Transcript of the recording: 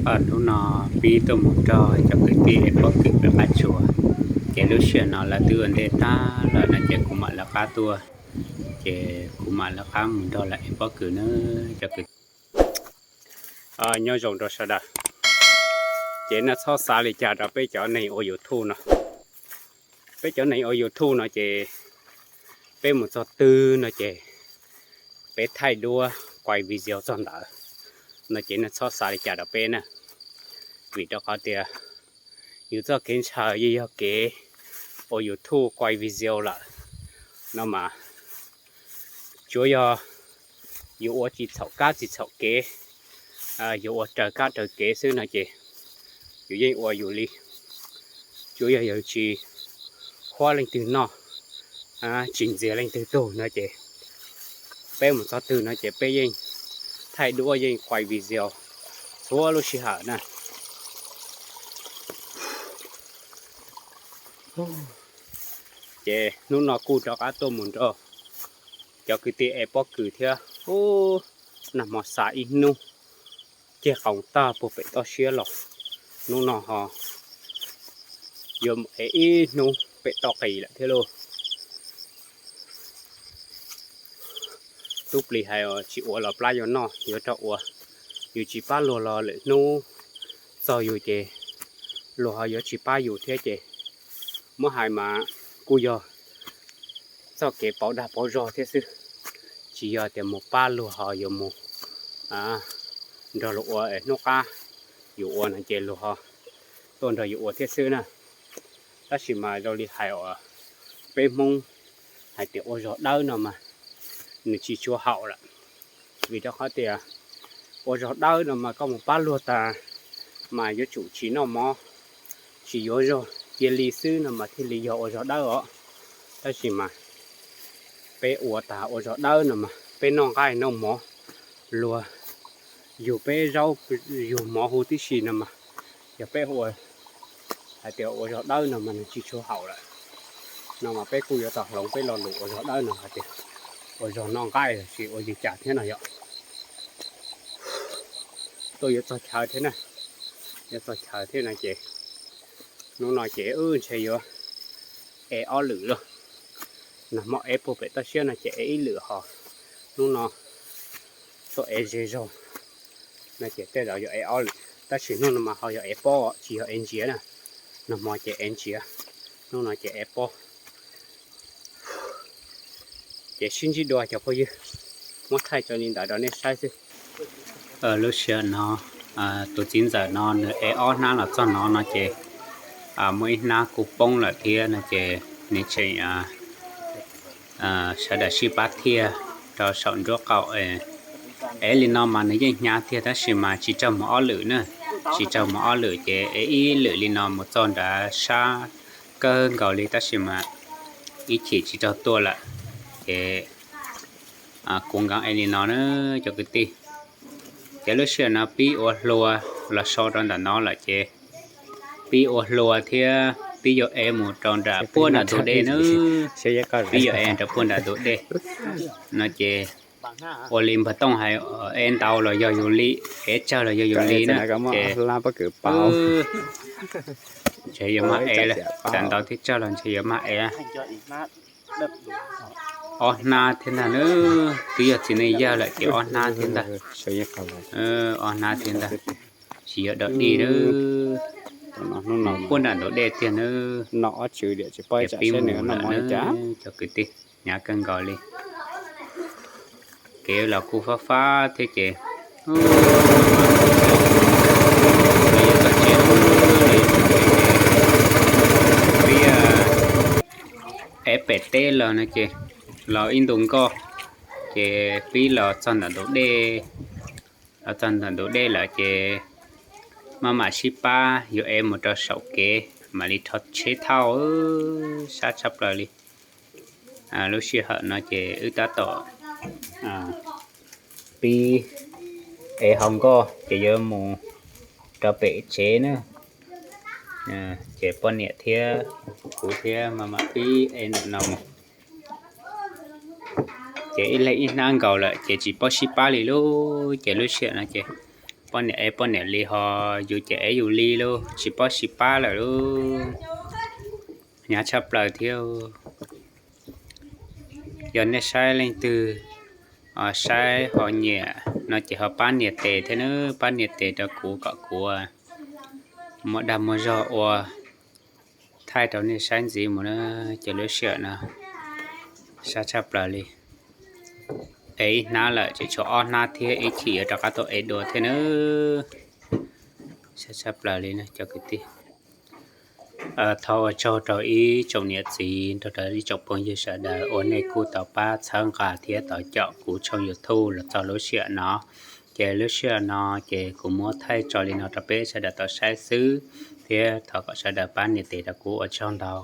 Hnub no pib tuaj mus nrog cov kwv tij ev pob kws pem qab tsuas, ces lub sij hawm no lawv twb ua ntej tag lawm no ces kuv mam lawv qab tuaj, ces kuv mam lawv qab mus nrog lawv ev pob kws na cov kwv tij. Nyob zoo rau sawv daws, ces nej txhob xav li cas rau peb cov neeg ua YouTube no. Peb cov neeg ua YouTube no ces peb mus txog twg no ces peb thaij duab quay video txog ntawd no ces nej txhob xav li cas rau peb na. Vim rau qhov tias yus txoj kev ntshaw yeej yog kev ua YouTube quay video lawm no mas tsuav yog yus ua tsis txhaum kab tsis txhaum kev, yus ua raws kab raws kev xwb no ces yus yeej ua yus li. Tsuav yog yus tsis huab leej twg noj, tsis ntxias leej twg tug no ces peb mus txog twg no ces peb yeej thaij duab yeej quay video txhua lub sij hawm na. Ces hnub no kuj rov qab tuaj mus nrog cov kwv tij ev pob kws thiab. Ub, nag hmo xa ib hnub ceg qoos tag puag pem toj siab los, hnub no ho yuav mus ev ib hnub pem toj qis lawm thiab lauj. Tub plis hais tsis ua los plab yuav noj, yuav rau ua. Yus tsis pab luag los lwm hnub txog yus ces luag ho yuav tsis pab yus thiab ces muab hais mas kuj yog txoj kev pauv dag pauv zog thiab xwb, tsis yog tias mus pab luag ho yuav mus nrog luag ua es hnub qab yus ua no ces luag ho tuaj nrog yus ua thiab xwb na. Tab sis mas zoo li hais uas peb Hmoob hais tias ua zog dawb no mas nws tsis tshua haum lawm, vim rau qhov tias ua zog dawb no mas koj mus pab luag tas mas yuav tsum tsis noj mov, tsis yuav zog, cia li xwb no mas thiaj li yog ua zog dawb os. Tab sis mas peb ua tas ua zog dawb no mas peb noj nqaij noj mov, luag yug peb zaub yug mov huv tib si no mas yog peb ua hais tias ua zog dawb no mas nws tsis tshua haum lawm. No mas peb kuj yuav tau hloov peb lo lus ua zog dawb no hais tias ua zog noj nqaij los sis ua li cas thiab no yom. Tuaj yuav txog chaw thiab na, yuav txog chaw thiab no ces hnub no ces wb ntshe yuav ev ob lwm lauj. Nag hmo ev puag pem toj siab no ces ev ib lwm ho hnub no tuaj ev ze zog no ces tej zaum yuav ev ob lwm, tab sis hnub no mas ho yog ev pob tsis yog ev ntsiav na. Nag hmo ces ev ntsiav, hnub no ces ev pob. Ces sib ntsib dua cov phooj ywg, muab thaij tso li ntawd rau nej saib xwb. Lub sij hawm no tus txiv ntxawm no nws ev ob hnab los txog no no ces muaj ib hnab kuj poob lawm thiab no ces nws tseem sawv daws sib pab thiaj rau saum nruab qaum. Ev li no mas nws yeej hnyav tiag tab sis mas tsis raug mus ob lwm na, tsis raug mus ob lwm ces ev ib lwm li no mus txog nrad sab kawg nkaus li tab sis mas ib chim tsis raug tuaj lawm ces kuv nkees ev li no na cov kwv tij. Ces lub sij hawm no pib ua hlua los so rau ntawm no lawm ces pib ua hlua thiab pib yuav ev mus rau nram puag nram ntug dej na. Pib yuav ev rau puag nram ntug dej no ces ua li npawg Tooj hais, ev ntau los yog yus li, ev tsawg los yog yus li na. Ces ntshe yuav mag ev lawm, txawm ntau thiab tsawg los ntshe yuav mag ev. Ob hnab thiab ntag na, twb yog txiv neej yawg lawm ces ob hnab thiab ntag. Ob hnab thiab ntag, tsis yog dog dig na. Puag nram ntug dej tiag na. Ces pib mus lawm na cov kwv tij, hnyav kawg nkaus li. Kev los kuj fab fab thiab ces pib ev pem teb los no ces los ib ntu nkoj ces pib los txog ntawm ntug dej. Los txog ntawm ntug dej lawm ces maj mam sib pab yuav ev mus rau saum kev mam li rho tsheb thauj, sab tshaj plaws li. Lub sij hawm no ces wb tab tom pib ev hauv nkoj ces yuav mus rau pem tsev na. Ces poj niam thiab kuv thiab maj mam pib ev ntawm no mus. Ces ib leeg ib hnab nkaus lawm ces tsis paub sib pab li lub, ces lub sij hawm no ces poj niam ev poj niam li ho yus ces ev yus li lauj, tsis paub sib pab lawm lauj. Hnyav tshaj plaws thiab. Yog nej saib leej twg saib ho nyiam no ces ho pab nias tes thiab nawb, pab nias tes rau kuv kom kuv muaj dag muaj zog ua thaij rau nej saib ntxiv mus na. Ces lub sij hawm no sab tshaj plaws li, ev ib hnab lawm tseem tshuav ob hnab thiab, ib chim yuav rov qab tuaj ev dua thiab nawb. Sab tshaj plaws li cov kwv tij. Thov ua tsaug rau ib tsoom niam txiv nrog rau ib tsoom phooj ywg sawv daws uas nej kuj tau pab txhawb nqa thiab tau caum kuv tshooj YouTube los txog lub sij hawm no. Ces lub sij hawm no ces kuv muab thaij tso li no rau peb sawv daws tau saib xwb, thiab thov kom sawv daws pab nias tes rau kuv, ua tsaug ntau.